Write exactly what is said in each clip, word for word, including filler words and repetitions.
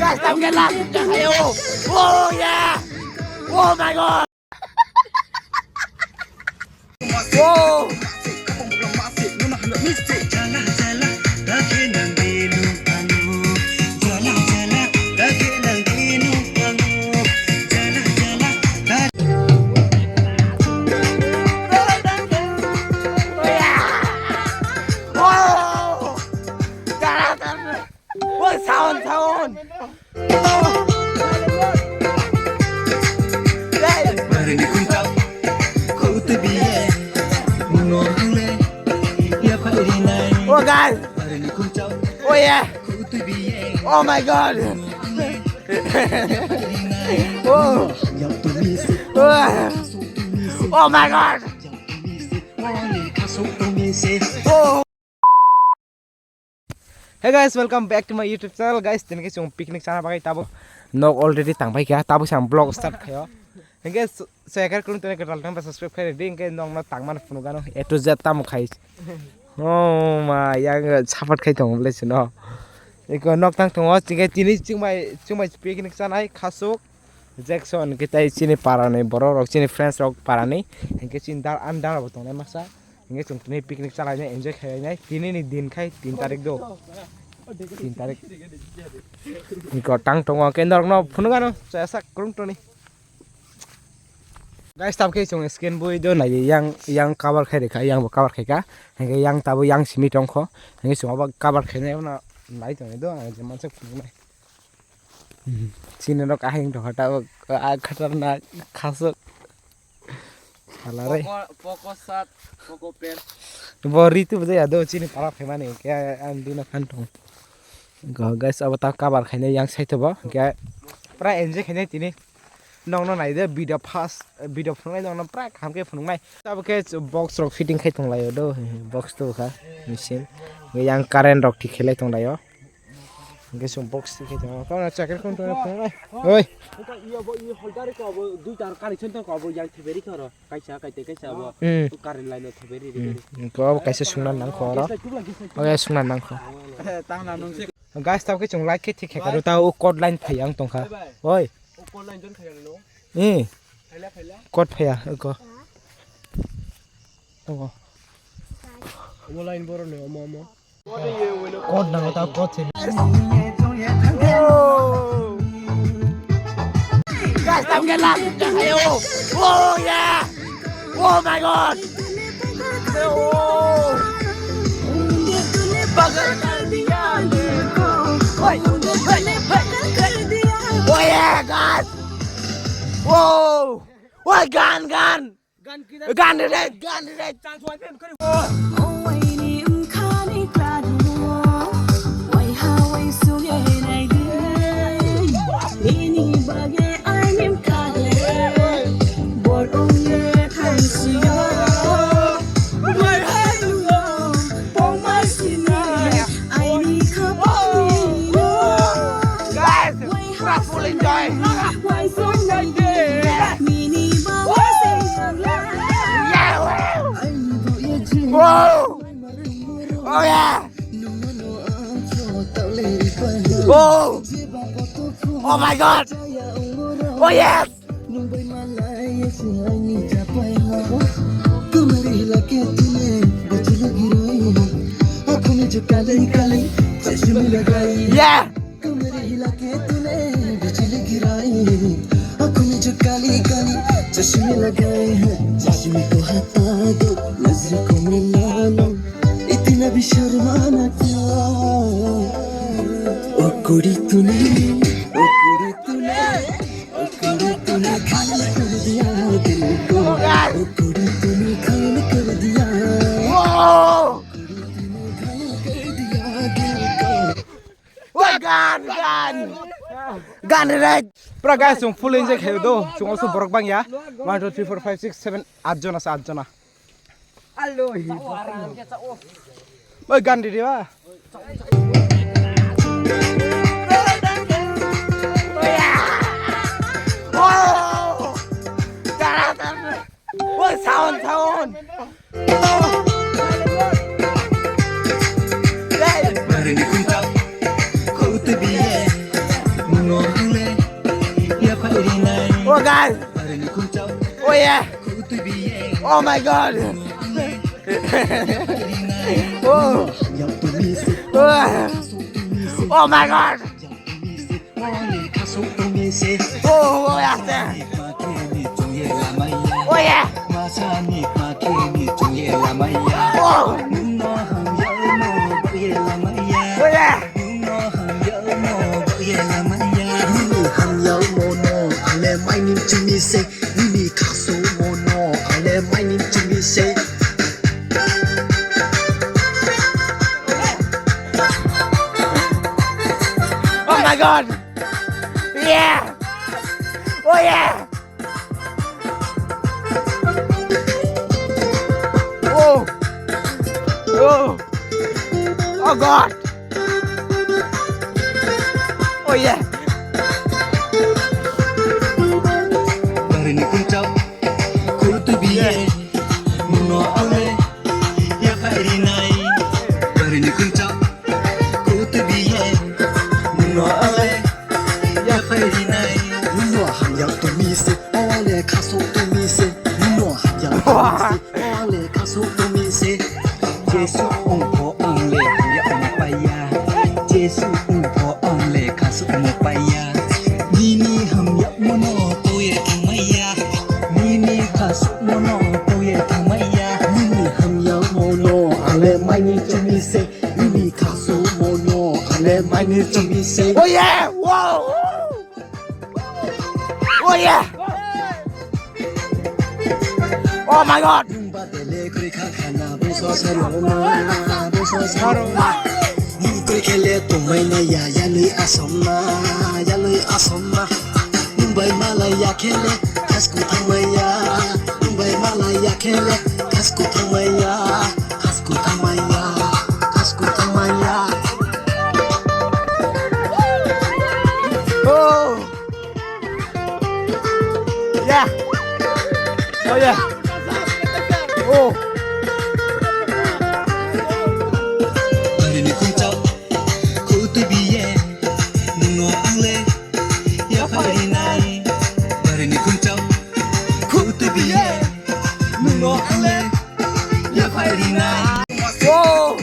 Oh yeah! Oh my god! Whoa! Whoa! Oi, sound, sound. Oh, guys. Oh, yeah. Oh, my God. Oh. Oh. Oh, my God. Oh. Hey guys, welcome back to my YouTube channel. Guys, tini ke chwng picnic chana bagwi tabuk nok already tang bai kha, tabuk sam vlog start khayo. Hingke so, so ekar kurung tene kwtal tang ba subscribe khai di, hingke nok no tang man phunu gano A to Z tam khai. Oh ma, yang support khai tong le sino. Iko nok tang tongo, hingke tini chwng bai, chwng bai picnic chanai khasuk. Jackson, hingke tai chini para ni borok rok, chini friends rok para ni, hingke chini dar, ani dara bo tongnai masa. Hingke chwng tini picnic chalainai, enjoy khainai. Tini ni din khai tin tarik do. Tin tarik. Iko tang tongo, hingke norok no phunuk ano, chaya sak kurung toni. Guys, tabuk khe chwng screen bui do nai yang, yang cover khai rikha, yang bo cover khaikha. Hingke yang tabuk yang simi tongkho. Hingke chwng abo cover khainai, ono nai tongwi do, ang je mansak phunuknai. Chini rok ahing tongkha tabuk, ah, khatarnak khasuk. Salare. Poco, Poco sat, Poco pen. Bo ritu bujai ya do chini para phaimani ke ang dino phan tong. Go guys, abo ta cover khainai yang side bo. Ke pra enjoy khainai tini. Nokno nai de video first, video phunuknai nokno pra kaham khe phunuknai. Abo khe box rok fitting khai tong laio do. Box to kha machine. Yang current rok thik khelai tong laio. Hingke chwng box tikhe tongo. Tamo chakri khum tongwi phunuknai. Oi. Wngkha iya bo i holder ko abo duita connection tongkha abo yang theberi khe oro. Kaisa kaite kaisa abo. Hmm. Current line o theberi ri. Hmm. Ko abo kaisa sungna nangkho oro. Oya sungna nangkho. Tangna nung se. Guys, tabuk khe chwng light khe thik khe karo ta o code line phai ang tongkha. Oi. O code line jon khayan no. Eh. Phaila phaila. Code phaiya ko. Tongo. Omo line borok ni omo omo. Kot nango ta kot se. Guys, tam ke last. Oh, oh yeah. Oh my God. Oh. Pagal kar diya dil ko. Hey, hey, hey. Oh yeah, guys. Oh. Oh, gan, gan. Gan re, gan re. Guys, pura full enjoy. Wow! Oh yeah! Oh! Oh my God! Oh yes! Yeah! Wow! Wah, gan, gan. Gan re. Pura guys, chwng full enjoy khayo do. Chwng also borok bang ya. One, two, three, four, five, six, seven, eight jona sa, eight jona. Alo, hi. Oi, gan re ba. Oh! Oi, sound, sound. Hey! Yeah. Oh my God. Oh. Oh. Oh my God. Oh, oh, yeah. Oh, yeah. Oh. Oh, yeah. Oh my God! Yeah! Oh yeah! Oh! Oh! Oh God! Oh yeah! Barini kunchak, kutu biye, muno ale, ya pairinai. Barini kunchak, kutu biye, muno ale, ya pairinai. Muno hamyak tumi se, ale khaso tumi se, muno hamyak tumi se. Ole kasu tumi se, Jesu ungpho ang le hamya omo paiya. Jesu ungpho ang le kasu omo paiya. Nini hamya mono toye thangmaiya. Nini kasu mono toye thangmaiya. Nini hamya mono ale maini tumi se. Nini kasu mono ale maini tumi se. Oh yeah! Wow! Oh yeah! Oh my God! Nung ba dele kri kha khana buso saroma, buso saroma. Nung kri khele tumai na ya, ya lui asoma, ya lui asoma. Nung bai mala ya khele, khasku thamai ya. Nung bai mala ya khele, khasku thamai ya, khasku thamai ya, khasku thamai ya. Oh! Yeah. Oh yeah. Oh. Barini kunchak, kutu biye, nungno angle, ya pairinai. Barini kunchak, kutu biye, nungno angle, ya pairinai. Oh.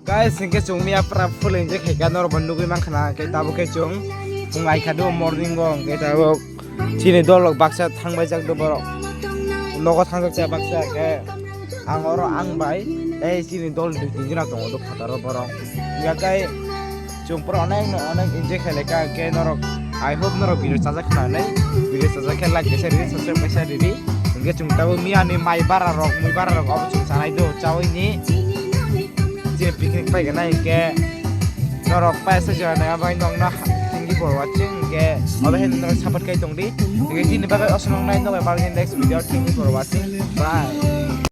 Guys, hingke chwng miya pura full enjoy khaika, norok bo nugwi mankha na, hingke tabuk khe chwng phung ai kha do morning o, hingke tabuk chini dol rok baksa thangbai jak do borok, nogo thangjak cha baksa, hingke ang oro ang bai tei chini dol dui tin jona tongo do phataro borok, hingke chwng pura onek no onek enjoy khailai ka, hingke norok, I hope norok video chajak kha nai, video chajak khe like kaisa ridi, subscribe kaisa ridi, hingke chwng tabuk miya ni mai bara rok, mui bara rok obo chwng chanai do, chaui ni. Je picnic pai gana hingke norok paisa jora nai abai nongna thank you for watching, hingke obo hai norok support kai tongdi, hingke chini bagwi osonok nai nokbai bagwi next video, thank you for watching, bye.